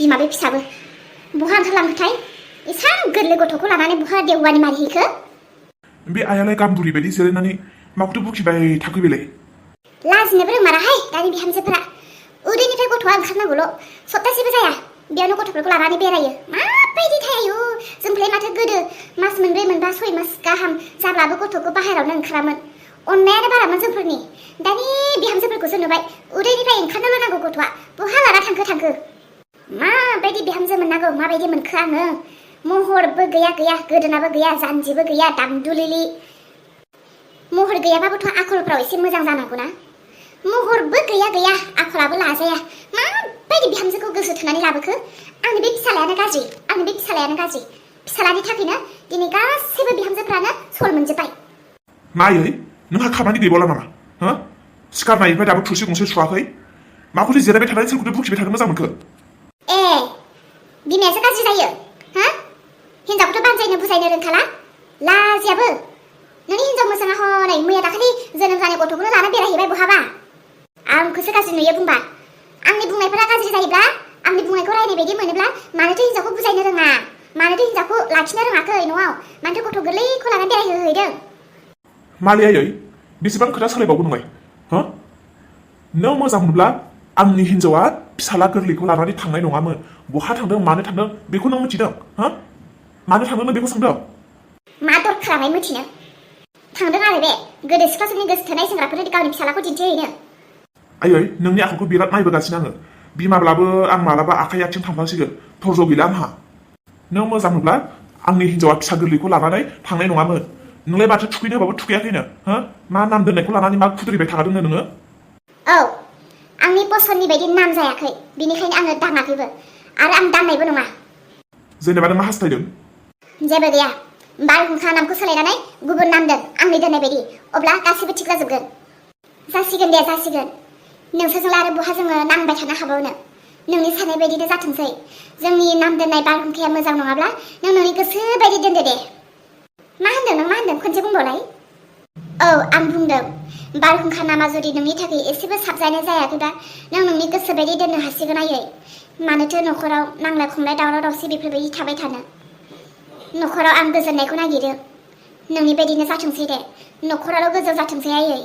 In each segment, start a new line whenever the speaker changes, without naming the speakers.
बिमाबो फिसाबो बहा ओंखारलांखोथाय एसां गोरलै गथ'खौ लानानै बहा देवबानि मारिहैखो
बे आयालाय गामबुरि बायदि जिरायनानै माखौथो बुखिबाय थाखो बेलाय
लाजिनोबो रोंमाराहाय दानि बिहामजोफोरा उदैनिफ्राय गथ'आ ओंखारनांगौल' सप्तासेबो जाया बेयावनो गथ'फोरखौ लानानै बेरायो माबायदि थायो जोंफ्राय माथो गोदो मास मोनब्रै मोनबा 6 मास गाहाम जाब्लाबो गथ'खौ बाहेरावनो ओंखारामोन अननायानो बारामोन जोंफोरनि दानि बिहामजोफोरखौसो नुबाय उदैनिफ्राय ओंखारनोल' नांगौ गथ'आ बहा लाना थांखो माबायदि बिहामजो मोननांगौ माबायदि मोनखो आङो महरबो गैया गोदोनाबो गैया जानजिबो गैया दामदुलिलि महर गैयाबाबोथ' आखलफ्राव एसे मोजां जानांगौना महरबो गैया आखलाबो लाजाया माबायदि बिहामजोखौ गोसो थोनानै लाबोखो आंनि बे फिसालायानो गाज्रि फिसालानि थाखायनो दिनै गासैबो बिहामजोफ्रानो सल मोनजोब्बाय
मायै नोंहा खामानि गैबावला नामा हो सिखारनायनिफ्राय दाबो थुरसि गंसे सुवाखै माखौथो जिरायबाय थानानै सोरखौथो बुखिबाय थानो मोजां मोनखो
ए बिमायासो गाज्रि जायो हा हिनजावखौथ' बानजायनो बुजायनो रोंखाला लाजियाबो नोंनि हिनजाव मोजाङा हनै मैया दाखालि जोनोम जानाय गथ'खौनो लाना बेरायहैबाय बहाबा आंखौसो गाज्रि नुयो बुंबा आंनि बुंनायफोरा गाज्रि जायोब्ला आंनि बुंनायखौ रायनाय बायदि मोनोब्ला मानोथो हिनजावखौ बुजायनो रोङा मानोथो हिनजावखौ लाखिनो रोङाखै न'आव मानोथो गथ' गोरलैखौ लानानै बेरायहोहैदों
मालि आयै बेसेबां खोथा सोलायबावगौ नङाय हो नों मोजां मोनब्ला आंनि हिनजावा फिसाला गोरलैखौ लानानै थांनाय नङामोन बहा थांदों मानो थांदों बेखौ नों मिथिदों हो मानो थांदों नों बेखौ सोंदों
मा दरखाराहाय मिथिनो थांदों आरो बे गोदो सिख्लाफोरनि गोसो थोनाय सेंग्राफोरनि गावनि फिसालाखौ दिन्थिहैनो
आयै नोंनि आखलखौ बिराद नायबोगासिनो आङो बिमाब्लाबो आं मालाबा आखाइ आथिं थांफ्लांसिगोन धर्ज गैला आंहा नों मोजां मोनब्ला आंनि हिनजावा फिसा गोरलैखौ लानानै थांनाय नङामोन नोंलाय माथो थुखैनो होबाबो थुखैयाखैनो हो मा नाम दोननायखौ लानानै मा खुद्रिबाय थादोंनो नोङो
औ आंनि पसन्दनि बायदि नाम जायाखै बेनिखायनो आङो दाङाखैबो आरो आं दांनायबो नङा
जेनेबा नों मा हास्थायदों
जेबो गैया बारहुंखा नामखौ सोलायनानै गुबुन नाम दोन आंनि दोननाय बायदि अब्ला गासिबो थिग जाजोबगोन जासिगोन नोंसोरजोंलाय आरो बहा जोङो नांबाय थानो हाबावनो नोंनि साननाय बायदिनो जाथोंसै जोंनि नाम दोननाय बारहुंखाया मोजां नङाब्ला नों नोंनि गोसो बायदि दोनदो दे मा होनदों खनसे बुंबावलाय औ आं बुंदों बारहुंखा नामा जुदि नोंनि थाखाय एसेबो साबजानाय जायाखैबा नों नोंनि गोसो बायदि दोननो हासिगोन आयै मानोथो न'खराव नांलाय खमलाय दावराव दावसि बेफोरबायदि थाबाय थानो न'खराव आं गोजोननायखौ नागिरो नोंनि बायदिनो जाथोंसै दे न'खराल' गोजौ जाथोंसै आयै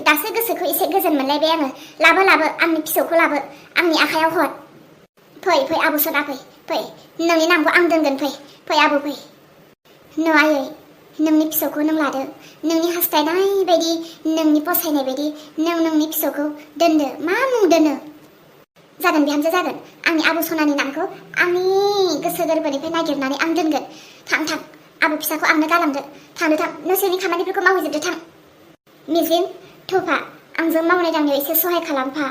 दासो गोसोखौ एसे गोजोन मोनलायबाय आङो लाबो आंनि फिसौखौ लाबो आंनि आखायाव हर फै आबौ सना फै नोंनि नामखौ आं दोनगोन फै आबौ फै नो आयै नोंनि फिसौखौ नों लादो नोंनि हास्थायनाय बायदि नोंनि फसायनाय बायदि नों नोंनि फिसौखौ दोनदो मा मुं दोनो जागोन बिहामजो जागोन आंनि आबौ सनानि नामखौ आंनि गोसो गोरबोनिफ्राय नागिरनानै आं दोनगोन थां आबौ फिसाखौ आंनो गालांदो थां नोंसोरनि खामानिफोरखौ मावहैजोबदो थां मिजिं थौफा आंजों मावनाय दांनायाव एसे सहाय खालामफा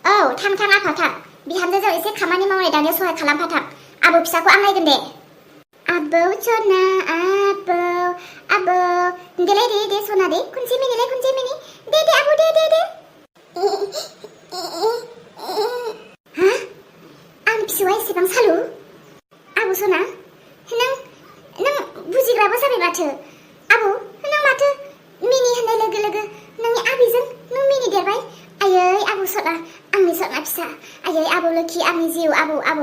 औ थां आफा थां बिहामजोजों एसे खामानि मावनाय दांनायाव सहाय खालामफा थां आबौ फिसाखौ आं नायगोन दे आबौ सना आबौ देलाय दे सना दे खनसे मिनि दे आबौ दे हा आंनि फिसौआ एसेबां सालु आबौ सना नों बुजिग्राबो जाबाय माथो आबौ नों माथो मिनि होननाय लोगो नोंनि आबैजों नों मिनि देरबाय आयै आबौ सना आंनि सना फिसा आयै आबौ लोखि आंनि जिउ आबौ आयै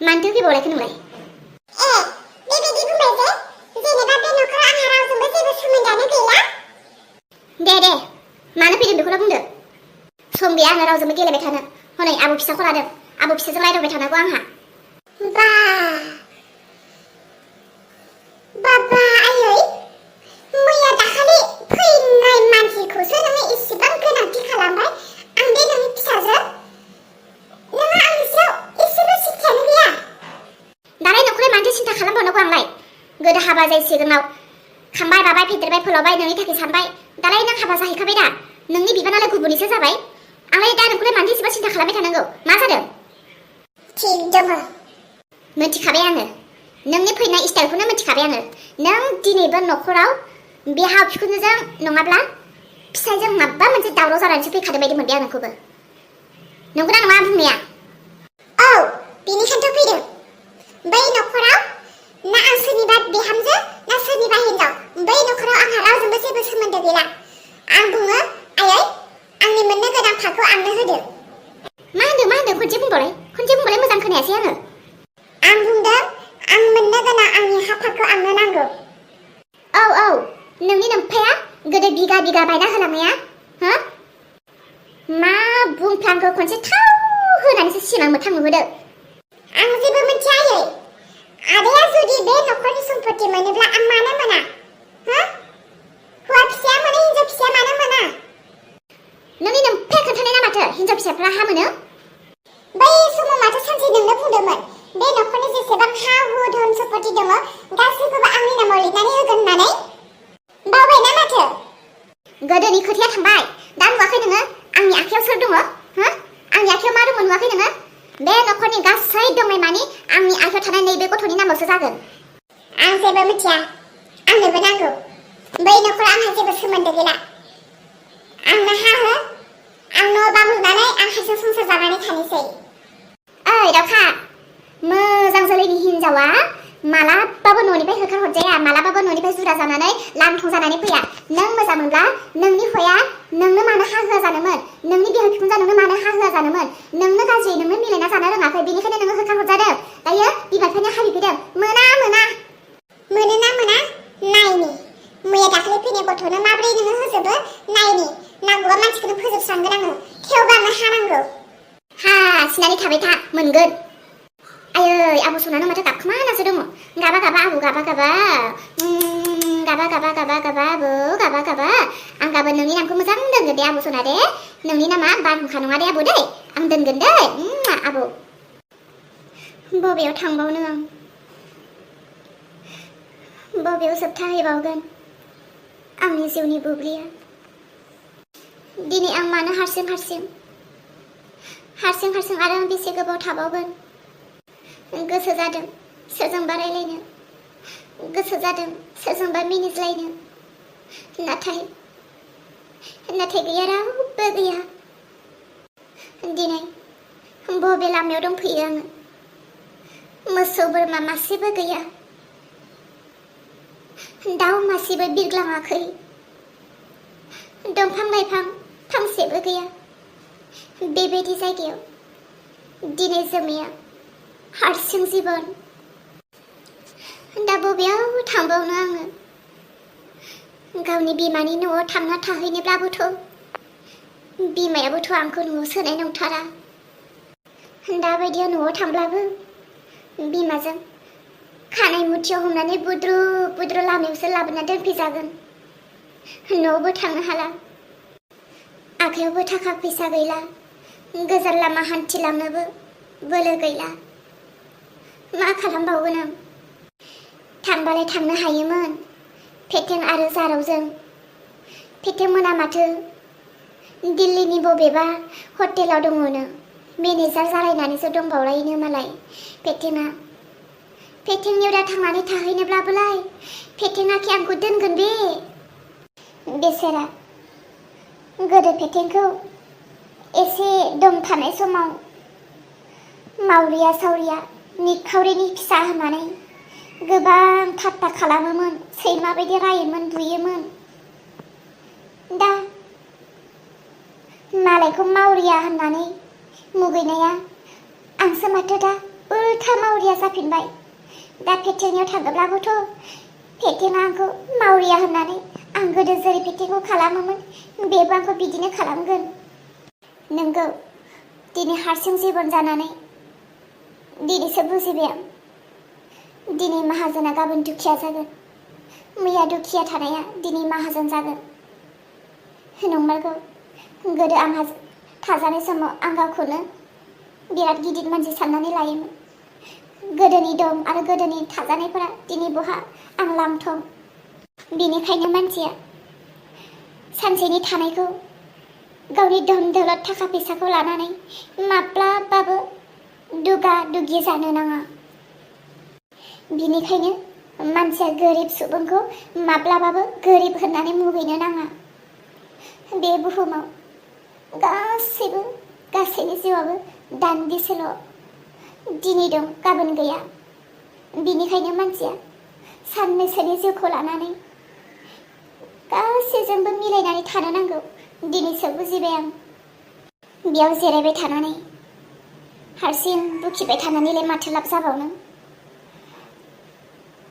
मानोथो फैबावलायखो नोंलाय बेबायदि बुंबाय जे जेनेबा बे न'खराव आंहा रावजोंबो जेबो सोमोन्दोआनो गैला दे मानो फैदों बेखौल' बुंदो सम गैया आङो रावजोंबो गेलेबाय थानो हनै आबौ फिसाखौ लादों आबौ फिसाजों रायदावबाय थानांगौ आंहा बाबा आयै मैया दाखालि फैनाय मानसिखौसो नोङो इसेबां गोनांथि खालामबाय आं बे नोंनि फिसाजो नोंहा आंनि सायाव एसेबो सिन्थायानो गैया दालाय नोंखौलाय मानोथो सिन्था खालामबावनांगौ आंलाय गोदो हाबा जायै सिगाङाव खांबाय बाबाय फेदेरबाय फोलावबाय नोंनि थाखाय सानबाय दालाय नों हाबा जाहैखाबाय दा नोंनि बिबानालाय गुबुननिसो जाबाय आंलाय दा नोंखौलाय मानोथो एसेबां सिन्था खालामबाय थानांगौ मा जादों थिग दङ मिथिखाबाय आङो नोंनि फैनाय स्टाइलखौनो मिथिखाबाय आङो नों दिनैबो न'खराव बिहाव बिखुनजोजों नङाब्ला फिसायजों माबा मोनसे दावराव जानानैसो फैखादों बायदि मोनबाय आं नोंखौबो नंगौना नङा बुंनाया औ बेनिखायनोथ' फैदों बै न'खराव ना आं सोरनिबा बिहामजो ना सोरनिबा हिनजाव बै न'खराव आंहा रावजोंबो जेबो सोमोन्दो गैला आं बुङो आयै आंनि मोननो गोनां थाखो बिगा बिगा बायना होलांनाया हो मा बुंफ्लांखो खनसे थाव होनानैसो सिमां मोथां नुहोदो आं जेबो मिथिया आयै आदाया जुदि बे नखरनि सम्पत्ति मोनोब्ला आं मानो मोना हो हौवा फिसाया मोनो हिनजाव फिसाया मानो मोना नोंनि नोम्फाया खोन्थानाय ना माथो हिनजाव फिसाफ्रा हा मोनो बै समाव माथो सानसे नोंनो बुंदोंमोन बे नखरनि जेसेबां हा हु धन सम्पत्ति दङ गासैखौबो आंनि नामाव लिरनानै होगोन होननानै बावबायना माथो गोदोनि खोथाया थांबाय दा नुवाखै नोङो आंनि आखायाव सोर दङ हो आंनि आखायाव मा दङ नुवाखै नोङो बे नखरनि गासै दंनाय मानि आंनि आखायाव थानाय नैबे गथ'नि नामावसो जागोन आं जेबो मिथिया आंनोबो नांगौ बै नखराव आंहा जेबो सोमोन्दो गैला आंनो हा हो आं न' बां लुनानै आं हारसिं संसार जानानै थानोसै ओइ दाउखा मोजां जोलैनि हिनजावा मालाबाबो न'निफ्राय होखारहरजाया मालाबाबो न'निफ्राय जुदा जानानै लांथं जानानै फैया नों मोजां मोनब्ला नोंनि हौवाया नोंनो मानो हा होआ जानोमोन नोंनि बिहाव बिखुनजोआ नोंनो मानो हा होआ जानोमोन नोंनो गाज्रि नोंनो मिलायना जानो रोङाखै बेनिखायनो नोङो होखारहरजादों दायो बिमा बिफानि हा बिफिदों मोना मोना मोनोना मोना नायनि मैया दाखालि फैनाय गथ'नो माब्रै नोङो होजोबो नायनि नांगौबा मानसिखौनो फोजोबस्रांगोन आङो थेवबो आंनो हा नांगौ हा सिनानै थाबाय था मोनगोन आयै आबो सनानो माथो गाबखोमानासो दङ गाबा गाबा आबो गाबा गाबा गाबा गाबा गाबा गाबा आबो गाबा गाबा आं गाबोन नोंनि नामखौ मोजां दोनगोन दे आबो सना दे नोंनि नामा बारहुंखा नङा दे आबो दे आं दोनगोन दे आबो बबेयाव थांबावनो आं बबेयाव जोबथाहैबावगोन आंनि जिउनि बुब्लिया दिनै आं मानो हारसिं हारसिं आरो आं बेसे गोबाव थाबावगोन गोसो जादों सोरजोंबा रायलायनो गोसो जादों सोरजोंबा मिनिज्लायनो नाथाय गैया रावबो गैया दिनै बबे लामायाव दंफैयो आङो मोसौ बोरमा मासेबो गैया दाउ मासेबो बिरग्लाङाखै दंफां लाइफां फांसेबो गैया बेबायदि जायगायाव दिनै जोमैया हारसिं जिबन दा बबेयाव थांबावनो आङो गावनि बिमानि न'आव थांना थाहैनोब्लाबोथ' बिमायाबोथ' आंखौ न'आव सोनाय नंथारा दाबायदियाव न'आव थांब्लाबो बिमाजों खानाय मुथियाव हमनानै बुद्रु बुद्रु लामायावसो लाबोना दोनफैजागोन न'आवबो थांनो हाला आखायावबो थाखा फैसा गैला गोजान लामा हान्थिलांनोबो बोलो गैला मा खालामबावगोन आं थांबालाय थांनो हायोमोन फेथें आरो जारावजों फेथें मोना माथो दिल्लीनि बबेबा हटेलाव दङनो मेनेजार जालायनानैसो दंबावलायोनो मालाय फेथेंनियाव दा थांनानै थाहैनोब्लाबोलाय फेथेङाखि आंखौ दोनगोन बे बेसेरा गोदो फेथेंखौ एसे दम थानाय समाव मावरिया सावरिया निखावरिनि फिसा होननानै गोबां ठाट्टा खालामोमोन सैमा बायदि रायोमोन बुयोमोन दा मालायखौ मावरिया होननानै मुगैनाया आंसो माथो दा उल्था मावरिया जाफिनबाय दा फेथेंनियाव थाङोब्लाबोथ' फेथेङा आंखौ मावरिया होननानै आं गोदो जेरै फेथेंखौ खालामोमोन बेबो आंखौ बिदिनो खालामगोन नोंगौ दिनै हारसिं जिबन जानानै दिनैसो बुजिबाय आं दिनै माहाजोना गाबोन दुखिया जागोन मैया दुखिया थानाया दिनै माहाजोन जागोन नंमारगौ गोदो आंहा थाजानाय समाव आं गावखौनो बिराद गिदिर मानसि साननानै लायोमोन गोदोनि दं आरो गोदोनि थाजानायफोरा दिनै बहा आं लांथं बेनिखायनो मानसिया सानसेनि थानायखौ गावनि धन दौलत थाखा फैसाखौ लानानै माब्लाबाबो दुगा दुगि जानो नाङा बिनिखायनो मानसिया गोरिब सुबुंखौ माब्लाबाबो गोरिब होननानै मुगैनो नाङा बे बुहुमाव गासैनि जिउआबो दान्दिसेल' दिनै दं गाबोन गैया बिनिखायनो मानसिया साननैसोनि जिउखौ लानानै गासैजोंबो मिलायनानै थानो नांगौ दिनैसो बुजिबाय आं बेयाव जिरायबाय थानानै हारसिं दुखिबाय थानानैलाय माथो लाब जाबावनो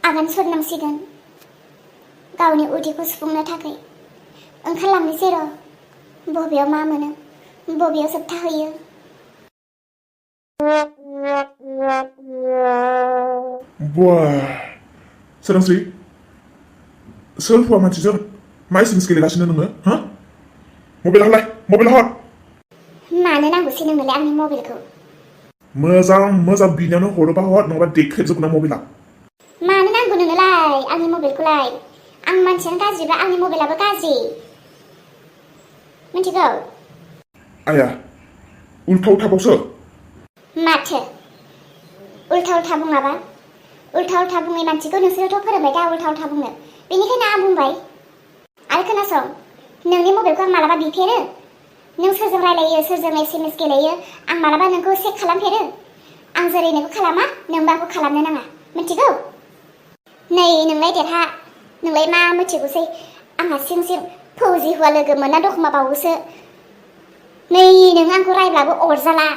आगान सुरनांसिगोन गावनि उदैखौ सुफुंनो थाखाय ओंखारलांनोसै र' बबेयाव मा मोनो बबेयाव जोबथाहैयो।
Wah, Sodangsri, soal hौवा मानसिजों मा एसेमेस गेलेगासिनो नोङो? हा? मबाइल हरलाय, मबाइल हर!
मानो नांगौसै नोंनोलाय आंनि मबाइलखौ?
मोजां बिनायावनो हरोबा हर, नङाबा देख्रेबजोबगोन आं मबाइला।
मानो नांगौ नोंनोलाय आंनि मबाइलखौलाय? आं मानसियानो गाज्रिबा आंनि मबाइलाबो गाज्रि। मिथिगौ?
आया, उल्था उल्थाबावसो।
माथो? उल्था उल्था बुङाबा? उल्था उल्था बुङै मानसिखौ नोंसोरोथ' फोरोंबाय दा उल्था उल्था बुंनो। बेनिखायनो आं बुंबाय। आरो खोनासं, नोंनि मबाइलखौ आं मालाबा बिफेरो? नों सोरजों रायलायो, सोरजों एसेमेस गेलेयो, आं मालाबा नोंखौ चेक खालामफेरो? आं जेरै नोंखौ खालामा, नोंबो आंखौ खालामनो नाङा। मिथिगौ? नै नोंलाय देरहा, नोंलाय मा मिथिगौसै? आंहा सिं सिं फौजि हौवा लोगो मोनना दखमा बावोसो। नै नों आंखौ रायब्लाबो अरजाला।